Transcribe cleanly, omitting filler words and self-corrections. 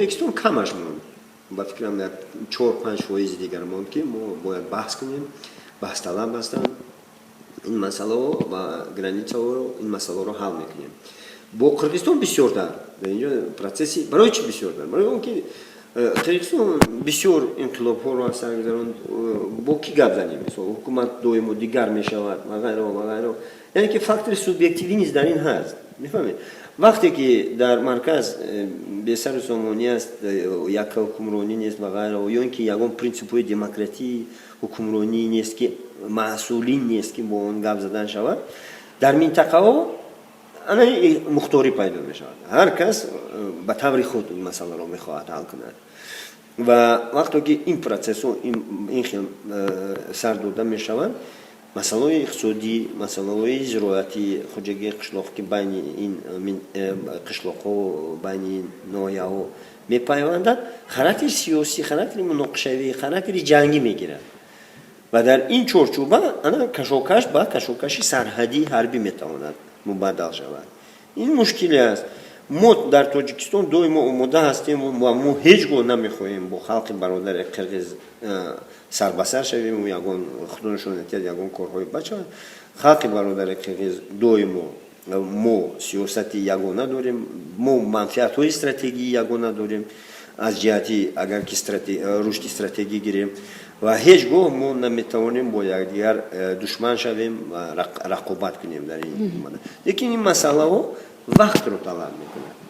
Ӯзбекистон камаш монд, ба фикрам, як 4-5 фоизи дигар монд, ки мо бояд баҳс кунем. Баҳсталаб ҳастанд ин масъалаҳо ва границаҳоро, ин масъалаҳоро ҳал мекунем. Бо Қирғизистон бисёртар дар инҷо процесси. Барои чӣ бисёртар? Барои он ки Қирғизистон бисёр инқилобҳоро аз сар гузаронд. Бо кӣ гап занем? Мисол, ҳукумат доимо дигар мешавад ва ғайро ва ғайро. Яъне ки фактори субъективӣ низ дар ин ҳаст, мефаҳмед? Вақте ки дар марказ бесару сомонӣ аст, якка ҳукмронӣ нест ва ғайро, ё ин ки ягон принсипҳои демократии ҳукмронӣ нест, ки масъулин нест, ки бо он гап задан шавад, дар минтақаҳо ана мухторӣ пайдо мешавад. Ҳар кас ба таври худ ин масъаларо мехоҳад ҳал кунад. Ва вақте ки ин процессҳо ин хел сар дода мешаванд, масъалаҳои иқтисодӣ, масъалаҳои зироатӣ, хоҷагии қишлоқ, ки байни ин қишлоқҳо, байни ин ноҳияҳо мепайвандад, характери сиёсӣ, характери муноқишавӣ, характери ҷангӣ мегирад. Ва дар ин чорчӯба ана кашокаш ба кашокаши сарҳадии ҳарбӣ метавонад мубаддал шавад. Ин мушкиле аст. Мо дар Тоҷикистон доимо омода ҳастем ва мо ҳеҷ гоҳ намехоҳем бо халқи бародари қирғиз сарбасар шавем, ягон, худо нишон надиҳад, ягон корҳои бад шавад. Халқи бародари қирғиз доимо мо сиёсати ягона дорем, мо манфиатҳои стратегии ягона дорем, аз ҷиҳати агар ки рушди стратегӣ гирем, ва ҳеҷ гоҳ мо наметавонем бо якдигар душман шавем ва рақобат кунем дар ин. Лекин ин масъалаҳо вақтро талаб мекунад.